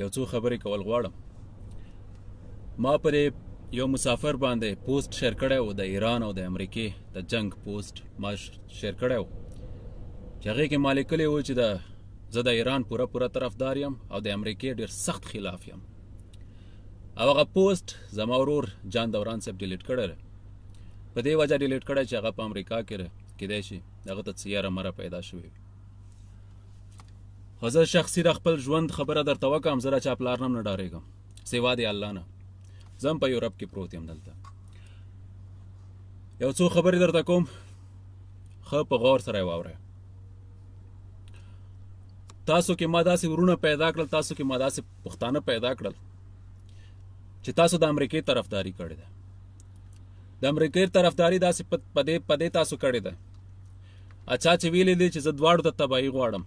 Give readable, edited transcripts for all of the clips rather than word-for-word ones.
یو څو خبرې کول غواړم. ما پر یو مسافر باندې پوسټ شیر کړی و، د ایران او د امریکې د جنگ پوسټ ما شیر کړی و، چې هغې کې ما لیکلی و چې زه د ایران پوره پوره طرفدار یم او د امریکې ډیر سخت خلاف یم. او هغه پوسټ زما ورور جان دوران صاحب ډیلیټ کړی دی. په دې وجه ډیلیټ کړی چې هغه په امریکا کې کیدای شي هغه ته څه یاره مره پیدا شوې وي. خو زه شخصي د خپل ژوند خبره درته وکړم، زه د چا پلار نه هم نه ډارېږم سوا د الله نه. زه هم په یورپ کې پروت یم. دلته یو څو خبرې درته کوم، ښه په غور سره یې واورئ. تاسو کې ما داسې ورونه پیدا کړل، تاسو کې ما داسې پښتانه پیدا کړل چې تاسو د امریکې طرفداري کړې ده. د امریکې طرفداري داسې په دې تاسو کړې ده. اچا چې ویلي دي چې زه دواړو ته تباهي غواړم،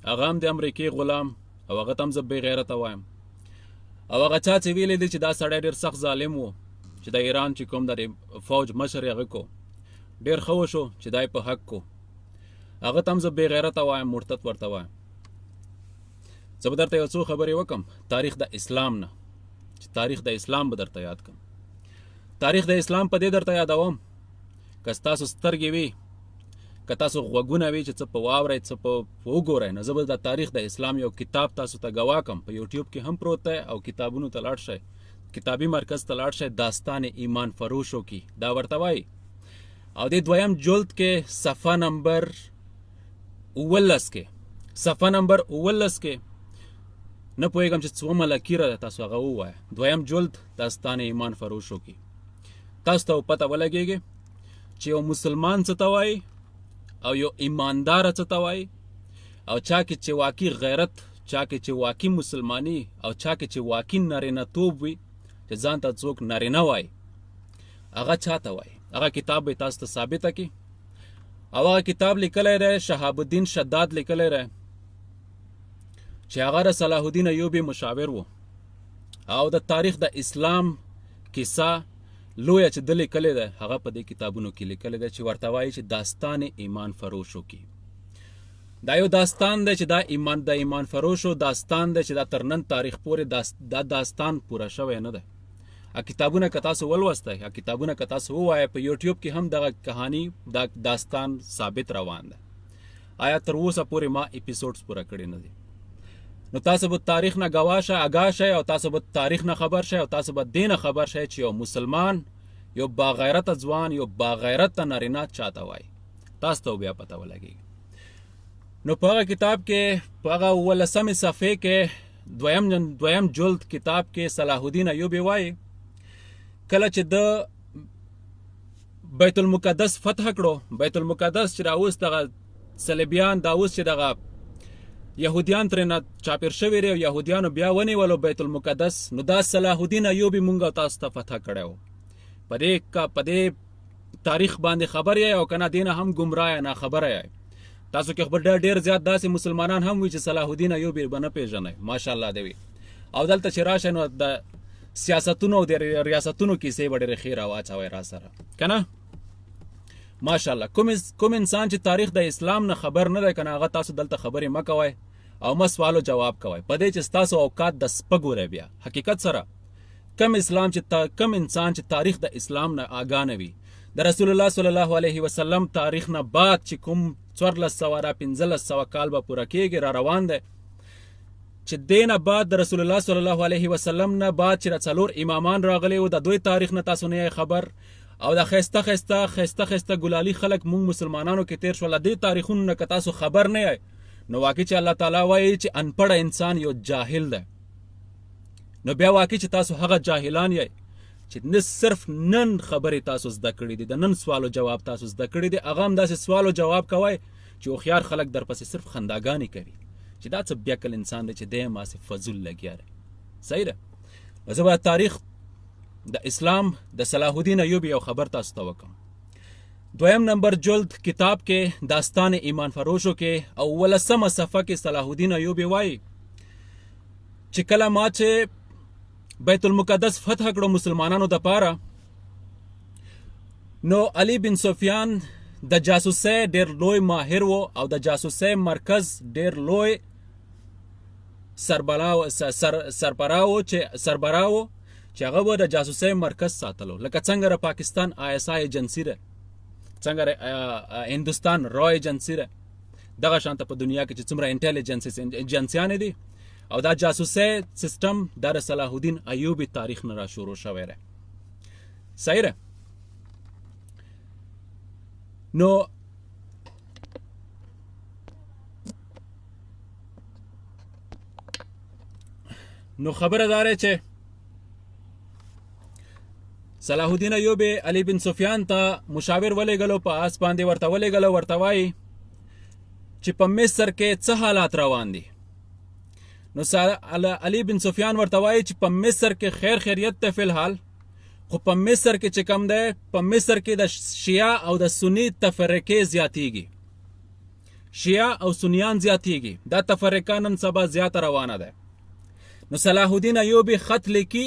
هغه هم د امریکې غلام او هغه ته هم زه بې غیرته وایم، او هغه چا چې ویلي دي چې دا سړی ډېر سخت ظالم و، چې د ایران چې کوم د فوج مشر یې هغه کو، ډېر ښه وشو چې دا یې په حق کو، هغه ته هم زه بې غیرته وایم، مرتد ورته وایم. زه به درته یو څو خبرې وکم تاریخ د اسلام نه، چې تاریخ د اسلام به درته یاد کم. تاریخ د اسلام په دې درته یادوم که ستاسو سترګې وي، که تاسو غوږونه وي چې څه په واورئ، څه په وګورئ، نو زه به د تاریخ د اسلام یو کتاب تاسو ته ګواه کم. په یوټیوب کې هم پروت دی او کتابونو ته لاړ شئ، کتابي مرکز ته لاړ شئ، داستان ایمان فروشو کې دا ورته وایي. او دې دویم جلد کې صفحه نمبر 17 کې، صفحه نمبر 17 کې، نه پوهېږم چې څومه لکیره ده، تاسو هغه ووایه. دویم جلد داستان ایمان فروشو کې تاسو ته پته ولګېږي چې یو مسلمان څه ته وایي او یو ایماندار څه ته وایي، او چا کې چې واقعي غیرت، چا کې چې واقعي مسلمانی او چا کې چې واقعي نارینه توب وي، چې ځان ته څوک نارینه وایي، هغه چا ته وایي. هغه کتاب به تاسو ته ثابته کړي. او هغه کتاب لیکلی دی شهاب الدین شداد لیکلی دی، چې هغه د صلاح الدین ایوبي مشاور و، او د تاریخ د اسلام کیسه لویه چې ده لیکلې ده، هغه په دې کتابونو کې لیکلې ده چې ورته وایي چې داستان ایمان فروشو کې. دا یو داستان دی چې دا ایمان د ایمان فروشو داستان دی چې دا تر نن تاریخ پورې دا داستان پوره شوی نه دی. کتابونه که تاسو ولوستئ، کتابونه که تاسو ووایئ، په یوټیوب کې هم دغه کهانی دا داستان ثابت روان دی. آیا تر اوسه پورې ما اپیزودز پوره کړي نه دي؟ نو تاسو به تاریخ نه ګواه شئ، اګاه شئ، او تاسو به تاریخ نه خبر شئ، او تاسو به دې نه خبر شئ چې یو مسلمان، یو باغیرته ځوان، یو باغیرته نارینه چاته وایي. تاسو ته بیا پته ولګېږي. نو په هغه کتاب کې، په هغه 17مې صفحې کې، دویم جلد کتاب کې صلاح الدین ایوبي وایي کله چې د بیت المقدس فتح کړو، بیت المقدس چې دا اوس دغه صلیبیان، دا اوس چې دغه یهودیان ترېنه چاپېر شوي دی او یهودیانو بیا ونیولو بیت المقدس، نو دا صلاح الدین ایوبي مونږ تاسو ته فتح کړی و. په دې تاریخ باندې خبر یې او که نه دې نه هم ګمراه یې، ناخبره یې. تاسو کې خو ډېر زیات داسې مسلمانان هم وي چې صلاح الدین ایوبي به نه پېژنئ، ماشاءالله دی وي. او دلته چې راشئ نو د سیاستونو او د ریاستونو کیسې به ډېرې ښې راواچوئ را سره، که نه؟ ماشاءالله. کوم انسان چې تاریخ د اسلام نه خبر نه دی، که نه هغه تاسو دلته خبرې مه کوئ او مه سوال او جواب کوئ، په دې چې ستاسو اوقات د سپږو دی. بیا حقیقت سره کم اسلام چې کم انسان چې تاریخ د اسلام نه آګاه نه وي، د رسول الله صلی الله علیه وسلم تاریخ نه بعد چې کوم 1400 را 1500 کال به پوره کېږي را روان دی، چې دې نه بعد د رسول الله صلی الله علیه وسلم نه بعد چې د څلور امامان راغلي وو، د دوی تاریخ نه تاسو نه یې خبر، او د ښایسته ښایسته ښایسته ښایسته ګلالي خلک مونږ مسلمانانو کې تېر شول، د دې تاریخونو نه که تاسو خبر نه یئ، نو واقعي چې الله تعالی وایي چې انپړه انسان یو جاهل دی، نو بیا واقعي چې تاسو هغه جاهلان یئ چې نه صرف نن خبرې تاسو زده کړې دي، د نن سوال او جواب تاسو زده کړې دي، هغه هم داسې سوال او جواب کوئ چې هوښیار خلک درپسې صرف خنداګانې کوي چې دا څه بیکل انسان دی چې دی هماسې فضول لګیا دی. صحیح ده. زه به تاریخ د اسلام د صلاح الدین ایوبي یو خبر تاسو ته وکم. دویم نمبر جلد کتاب کې داستان ایمان فروشو کې او 17مه صفحه کې صلاح الدین ایوبي وایي چې کله ما چې بیت المقدس فتح کړو مسلمانانو د پاره، نو علی بن سفیان د جاسوسۍ ډیر لوی ماهر وو او د جاسوسۍ مرکز ډیر لوی سربراو سر سربراو چې سربراو چې هغه به د جاسوسۍ مرکز ساتلو، لکه څنګه د پاکستان آی اس آی ایجنسی ده، څنګه د هندوستان را ایجنسی ده، دغه شانته په دنیا کې چې څومره انټیلیجنس ایجنسیانې دي او دا جاسوسۍ سیستم دا د صلاح الدین ایوبي تاریخ نه را شروع شوی دی. صحیح ده؟ نو خبره داره چې صلاح الدین ایوبي علی بن سفیان ته مشاور ولېږلو، په آس باندې ورته ولېږلو، ورته وایي چې په مصر کې څه حالات روان دي. نو علی بن سفیان ورته وایي چې په مصر کې خیر خیریت ته فلحال، خو په مصر کې چې کم دی، په مصر کې د شیعه او د سنی تفرقې زیاتیږي، شیعه او سنیان زیاتیږي، دا تفرقه نن سبا زیاته روانه ده. نو صلاح الدین ایوبي خط لیکي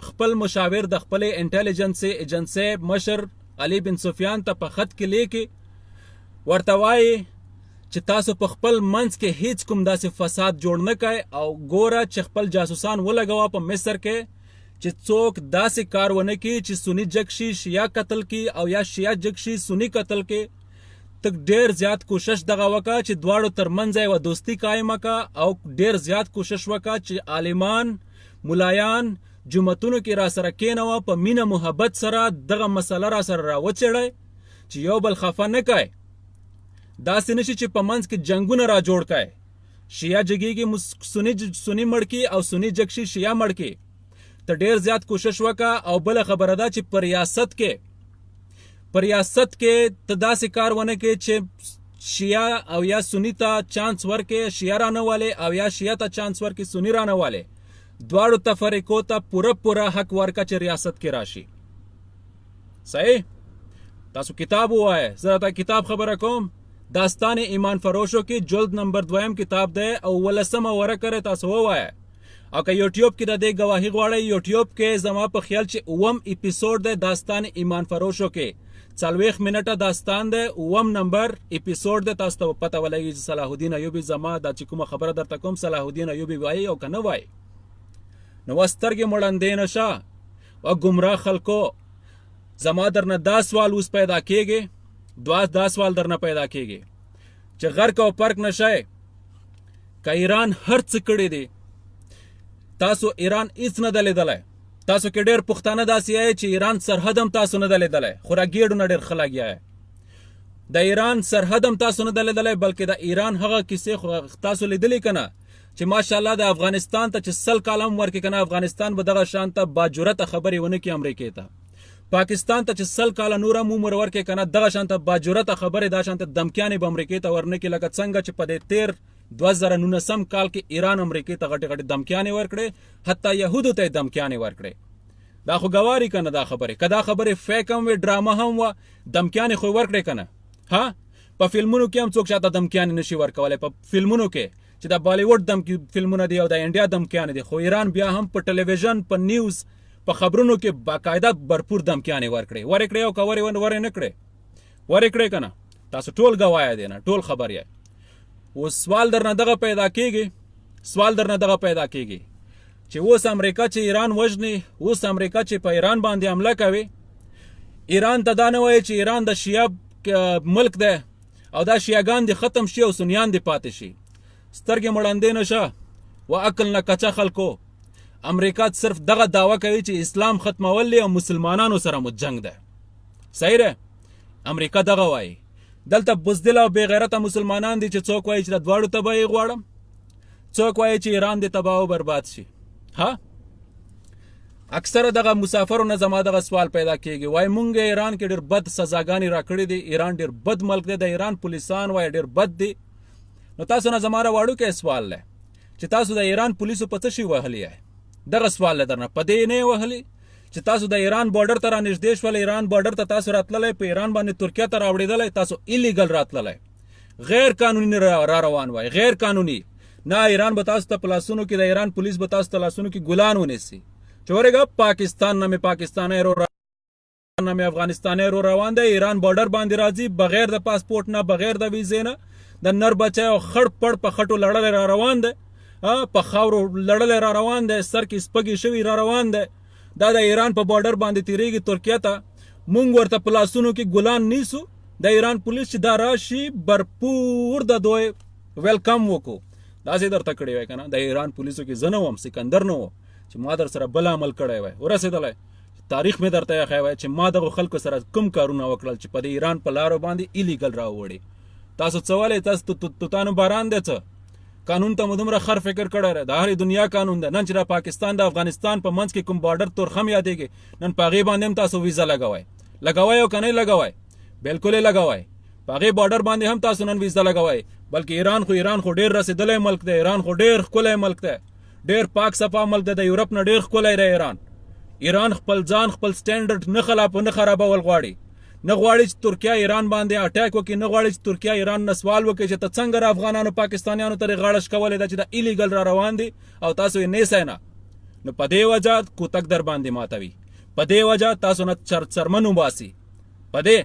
خپل مشاور د خپل انټیلیجنس ایجنسۍ مشر علی بن سفیان ته په خط کې لیکي، ورته وایي چې تاسو په خپل منځ کې هیڅ کوم داسې فساد جوړ نه کړئ او ګوره چې خپل جاسوسان ولګوه په مصر کې چې څوک داسې کار ونه کړي چې سني جګ شي شیعه قتل کړي او یا شیعه جګ شي سني قتل کړي. ته ډیر زیات کوشش دغه وکړه چې دواړو ترمنځ یوه دوستي قایمه کړه او ډیر زیات کوشش وکړه چې عالمان ملایان جوماتونو کې را سره کېنوه، په مینه محبت سره دغه مسله را سره راوڅېړی چې یو بل خفه نه کړئ. داسې نشي چې په منځ کې جنګونه را جوړ کړئ، شیعه جګیږي سني مړ کړي او سني جګ شي شیعه مړ کړي. ته ډیر زیات کوشش وکړه. او بله خبره ده چې په ریاست کې ته داسې کار ونه کړې چې شیعه او یا سني ته چانس ورکړې شیعه رانه والې او یا شیعه ته چانس ورکړې سني رانه والې. دواړو تفرقو ته پوره پوره حق ورکړه چې ریاست کې راشي. صحیح؟ تاسو کتاب ووایه، زه راته کتاب خبره کوم، داستان ایمان فروشو کې جلد نمبر دویم کتاب دی او ولسمه ورقه ده، تاسو ووایه. او که یوټیوب کې د دې ګواهي غواړئ، یوټیوب کې زما په خیال چې اووم اپیسوډ دی داستان ایمان فروشو کې، 40 منټه داستان دی، اووم نمبر اپیسوډ دی. تاسو ته پته ولګي چې صلاح الدین ایوبي زما دا چې کومه خبره درته کوم صلاح الدین ایوبي وایي او که نه وایي. نو سترګې مو ړندې نه شه او ګمراه خلکو، زما درنه دا سوال اوس پیدا کیږي، دا سوال درنه پیدا کیږي چې غرق او پرک نه شئ. که ایران هر څه کړي دي، تاسو ایران هیڅ نه دی لیدلی. تاسو کې ډېر پښتانه داسې یې چې ایران سرحد هم تاسو نه دی لیدلی، خو را ګېډو نه ډېر ښه لګیا یې. د ایران سرحد هم تاسو نه دی لیدلی، بلکې د ایران هغه کیسې خو تاسو لیدلې که نه چې ماشاءالله د افغانستان ته چې 100 کاله هم ورکړي که نه، افغانستان به دغه شان ته باجرته خبرې ونه کړي امریکې ته. پاکستان ته چې 100 کاله نور هم عمر ورکړي که نه، دغه شان ته باجرته خبرې دا شان ته دمکیانې به امریکې ته ورنه کړي، لکه څنګه چې په دې تېر 2019 کال کې ایران امریکې ته غټې غټې دمکیانې ورکړې، حتی یهودو ته یې دمکیانې ورکړې. دا خو ګواري که نه دا خبرې، که دا خبرې فیک هم وې ډرامه هم وه، دمکیانې خو یې ورکړې که نه؟ ها، په فلمونو کې هم څوک چاته دمکیانې نشي ورکولی. په فلمونو کې چې د بالیوډ دمکی فلمونه دي او د انډیا دمکیانې دي، خو ایران بیا هم په ټلویزیون په نیوز په خبرونو کې باقاعده برپور دمکیانې ورکړې، ورې کړې او که ورې ورې نه کړې، ورې کړې که نه؟ تاسو ټول ګوایه دی نه، ټول خبر یې. اوس سوال درنه دغه پیدا کیږي، سوال درنه دغه پیدا کیږي چې اوس امریکا چې ایران وژني، اوس امریکا چې په ایران باندې حمله کوي، ایران ته دا نه وایي چې ایران د شیعه ملک دی او دا شیعهګان دې ختم شي او سنیان دې پاتې شي. سترګې مو ړندې نه شه و عقل نه کچه خلکو. امریکا صرف دغه دعوه کوي چې اسلام ختمول دی او مسلمانانو سره مو جنگ دی. صحیح ده؟ امریکا دغه وایي. دلته بزدل او بې غیرته مسلمانان دي چې څوک وایي چې د دواړو تباهي غواړم، څوک وایي چې ایران دې تباه او برباد شي. ها، اکثره دغه مسافرو نه زما دغه سوال پیدا کیږي، وایي مونږ ایران کې ډېر بد سزاګانې راکړې دي، ایران ډېر بد ملک دی، د ایران پولیسان وایي ډېر بد دي. نو تاسو نه زما راوړوکی سوال دی چې تاسو د ایران پولیسو په څه شي وهلي یئ؟ دغه سوال دی درنه، په دې نه یې وهلي چې تاسو د ایران بارډر ته رانږدې شول، ایران بارډر ته تاسو راتللی، په ایران باندې ترکیه ته راوړېدلی، تاسو ایلیګل راتللی، غیر قانوني را روان وای، غیر قانوني. نه ایران به تاسو ته په لاسونو کې، د ایران پولیس به تاسو ته لاسونو کې ګلان ونیسي چې ورېږه پاکستان نه مې پاکستانی رو نه مې افغانستانی رو روان دی، ایران بارډر باندې راځي بغیر د پاسپورټ نه، بغیر د ویزې نه، د نر بچی او خړ پړ په خټو لړلی را روان دی په خاورو لړلی را روان دی، سر کې سپږې شوي را روان دی. دا د ایران په بارډر باندې تیریږي ترکیه ته. مونږ ورته په لاسونو کې ګلان نیسو. د ایران پولیس چې دا راشي برپور د دوی ویلکم وکړو. داسې درته کړی وای کنه. د ایران پولیسو کې زه نه وم، سکندر نه و چې ما در سره بل عمل کړی وای. ورسېدلی تاریخ مې درته یې وای چې ما دغه خلکو سره کوم کارونه وکړل چې په د ایران په لارو باندې ایلیګل راوړي. تاسو څه ولې؟ تاسو توتانو باران دی، څه قانون ته مو دومره خر فکر کړی دی؟ د هرې دنیا قانون دی. نن چې د پاکستان د افغانستان په منځ کې کوم بارډر تورخم یادېږي، نن په هغې باندې هم تاسو ویزه لګوئ. لګوئ او که نه لګوئ؟ بالکل یې لګوئ. په هغې بارډر باندې هم تاسو نن ویزه لګوئ. بلکې ایران خو ډېر رسېدلی ملک دی، ایران خو ډېر ښکلی ملک دی، ډېر پاک صفا ملک دی، د یورپ نه ډېر ښکلی دی ایران. ایران خپل ځان خپل سټینډرډ نه خلاف نه خرابول غواړي. نه غواړي چې ترکیه ایران باندې اټیک وکړي، نه غواړي چې ترکیه ایران نه سوال وکړي چې ته څنګه را افغانانو پاکستانیانو ته غاړه شکولې ده چې دا ایلیګل را روان دي او تاسو یې نیسئ نه. نو په دې وجه کوتک در باندې ماتوي، په دې وجه تاسو نه څرمن وباسي، په دې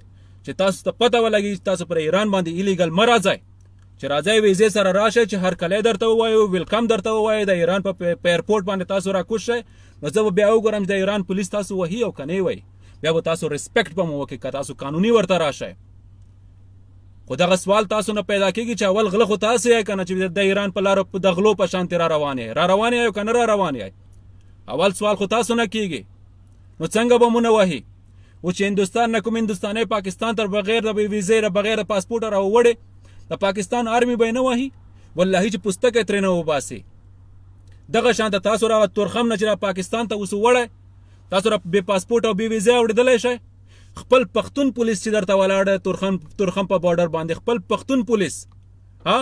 چې تاسو ته پته ولګي چې تاسو پر ایران باندې ایلیګل مه راځئ. چې راځئ ویزې سره راشئ چې هرکلی درته ووایو، ویلکم درته ووایو، د ایران په ایرپورټ باندې تاسو راکوز شئ. نو زه به بیا وګورم چې د ایران پولیس تاسو وهي او که نه وهي. بیا به تاسو ریسپیکټ به مو وکړي که تاسو قانوني ورته راشئ. خو دغه سوال تاسو نه پیدا کیږي چې اول غله خو تاسو یې که نه چې د ایران په لارو د غلو په شانتې را روان یئ، را روان یئ او که نه را روان یئ؟ اول سوال خو تاسو نه کیږي. نو څنګه به مو نه وهي؟ و چې هندوستان نه کوم هندوستانی پاکستان تر بغیر د ویزې نه بغیر د پاسپورټ راوړي، د پاکستان آرمي به یې نه وهي؟ والله چې پوستکی ترې نه وباسي. دغه شان ته تاسو را تورخم نه چې را پاکستان ته اوس وړی، تاسو را بې پاسپورټ او بې ویزې اوړېدلی شئ. خپل پښتون پولیس چې درته ولاړ دی تورخم په بارډر باندې، خپل پښتون پولیس، ها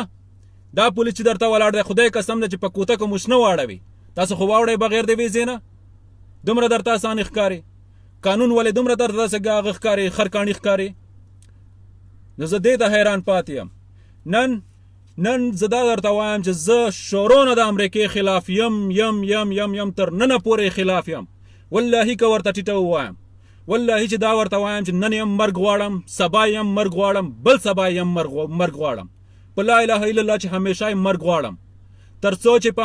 دا پولیس چې درته ولاړ دی، خدای قسم دی چې په کوتکو مو شنه واړوي. تاسو خو واوړئ بغیر د ویزې نه، دومره درته اسانې ښکاري. قانون ولې دومره درته داسې هغه ښکاري، خرکاڼي ښکاري؟ نو زه دې ته حیران پاتې یم. نن زه دا درته وایم چې زه شروع نه د امریکې خلاف یم، یم، یم، یم، یم، تر ننه پورې خلاف یم. والله که ورته ټیټه ووایم، والله چې دا ورته وایم چې نن یم مرګ غواړم، سبا یم مرګ غواړم، بل سبا یم مرګ غواړم. په لا اله الا الله چې همیشه یم مرګ غواړم، تر څو چې په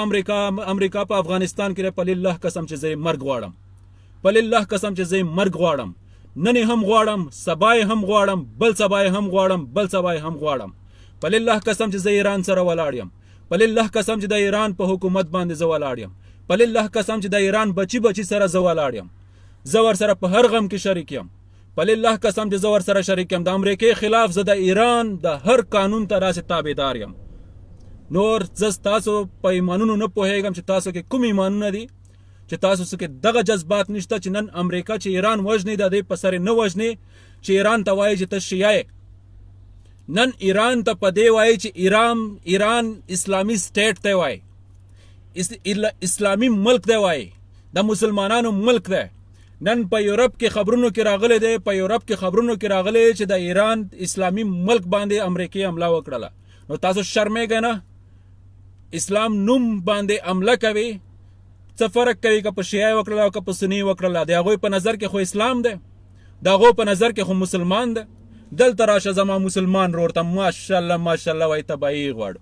امریکا په افغانستان کې په لله قسم چې زه مرګ غواړم، په لله قسم چې زه مرګ غواړم. نن یې هم غواړم، سبا یې هم غواړم، بل سبا یې هم غواړم، بل سبا یې هم غواړم. په لله قسم چې زه ایران سره ولاړ یم، په لله قسم چې د ایران په حکومت باندې زه ولاړ یم، په لله قسم چې د ایران بچی بچی سره زه ولاړ یم، زه ورسره په هر غم کې شریک یم. په لله قسم چې زه ورسره شریک یم. د امریکې خلاف زه د ایران د هر قانون ته داسې تابعدار یم. نور زه ستاسو په ایمانونو نه پوهېږم چې تاسو کې کوم ایمانونه دي چې تاسو څه کې دغه جذبات نشته چې نن امریکا چې ایران وژني د دې په سر نه وژني، چې ایران ته وایي چې ته شیعه یې. نن ایران ته په دې وایي چې ایران اسلامي سټیټ ته وایي، اسلامي ملک دی وایي، د مسلمانانو ملک دی. نن په یورپ کې خبرونو کې راغلی دی، په یورپ کې خبرونو کې راغلی چې د ایران اسلامي ملک باندې امریکې حمله وکړله. نو تاسو شرمېږئ نه؟ اسلام نوم باندې حمله کوي، څه فرق کوي که په شیعه وکړله او که په سني وکړله؟ د هغوی په نظر کې خو اسلام دی، د هغو په نظر کې خو مسلمان دی. دلته راشه زما مسلمان ورور ته ماشاءالله ماشاءالله وایي تباهي غواړو.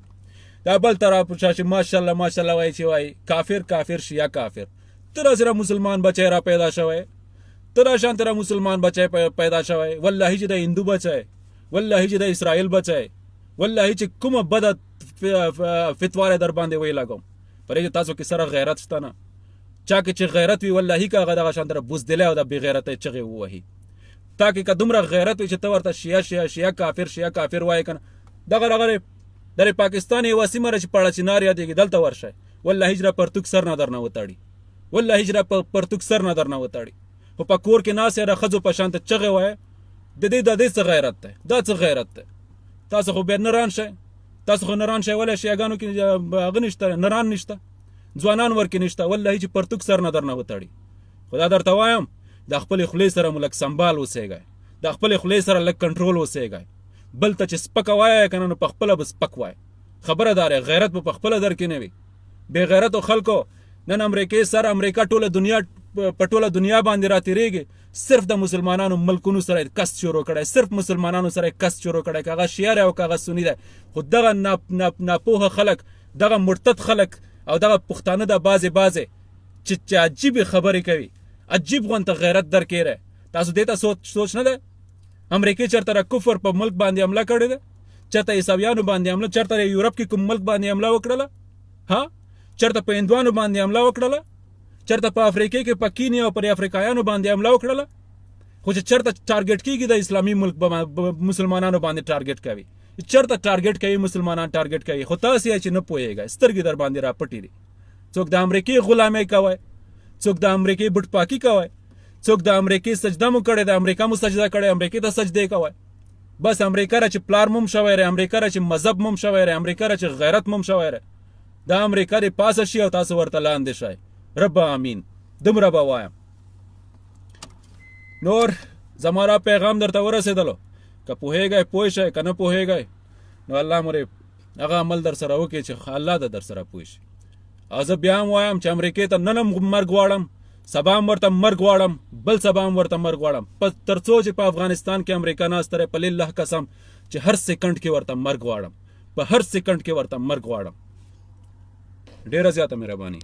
دا بل ته راشه چې ماشاءالله ماشاءالله وایي چې وایي کافر کافر شیعه کافر. ته داسې را مسلمان بچی را پیدا شوی، ته دا شان ته را مسلمان بچی پیدا شوی. والله چې د هندو بچی، والله چې د اسرائیل بچی، والله چې کومه بده فتوا در باندې ویې لګوم. پرې چې تاسو کې سره غیرت شته نه، چا کې چې غیرت وي والله که هغه دغه شان تر بزدلی او د بې غیرتۍ چغې ووهي. تا کې که دومره غیرت وي چې ته ورته شیعه شیعه شیعه کافر شیعه کافر وایې که نه، دغه دغه د پاکستان یوه سیمه ده چې پاړه چنار یادېږي، دلته ورشئ والله هجره پرتوک سر نه درنه وتړي، والله هجره پرتوک سر نه درنه وتړي. خو په کور کې ناست یې د ښځو په شان ته چغې وایې. د دې د دې څه غیرت دی؟ دا څه غیرت دی؟ تاسو خو بیا نران شئ، تاسو خو نران شئ. ولې شیعهګانو کې هغه نشته، نران نشته، ځوانان ورکې نشته. والله چې پرتوک سر نه درنه وتړي. خو دا درته وایم د خپلې خولې سره مو لږ سمبال اوسېږئ، د خپلې خولې سره لږ کنټرول اوسېږئ. بل ته چې سپکه وایې که نه نو په خپله به سپک وایې. خبره داره غیرت به په خپله درکې نه وي. بې غیرتو خلکو نن امریکې سره امریکا ټوله دنیا په ټوله دنیا باندې راتېرېږي، صرف د مسلمانانو ملکونو سره یې کس شروع کړی، صرف مسلمانانو سره یې کس شروع کړی، که هغه شیعه دی او که هغه سني دی. خو دغه ناپوهه خلک، دغه مرتد خلک او دغه پښتانه د بازې بازې چې چې عجیب خبرې کوي، عجیب غونته غیرت درکېره. تاسو دې ته سوچ نه ده؟ امریکې چرته را کفر په ملک باندې حمله کړې ده؟ چرته عیسویانو باندې حمله، چرته یورپ کې کوم ملک باندې حمله وکړله؟ ها، چرته په هندوانو باندې حمله وکړله؟ چرته په افریقې کې په کینیا او پر افریقایانو باندې حمله وکړله؟ خو چې چرته ټارګټ کیږي د اسلامي ملک مسلمانانو باندې ټارګټ کوي، چرته ټارګټ کوي، مسلمانان ټارګټ کوي. خو تاسو یې چې نه پوهیږئ، سترګې در باندې راپټې دي. څوک د امریکې غلامي کوي، څوک د امریکې بوټ پاکي کوي، څوک د امریکې سجده مو کړې ده، امریکا مو سجده کړې، امریکې ته سجدې کوي. بس امریکا را چې پلار موم شوی ری، امریکا را چې مذهب موم شوی ری، امریکا را چې غیرت موم شوی ری، دا امریکا دې پاسه شي او تاسو ورته لاندې شئ. رب امین. دومره به وایم. نور زما را پیغام درته ورسېدلو. که پوهېږئ پوه شئ، که نه پوهېږئ نو الله مو هغه عمل در سره وکړي چې الله د در سره پوه شي. او زه بیا هم وایم چې امریکې ته نن هم مرګ غواړم، سبا هم ورته مرګ غواړم، بل سبا هم ورته مرګ غواړم. په تر څو چې په افغانستان کې امریکا ناسته دی، په لله قسم چې هر سیکنډ کې ورته مرګ غواړم، په هر سیکنډ کې ورته مرګ غواړم. ډیره زیاته مهرباني.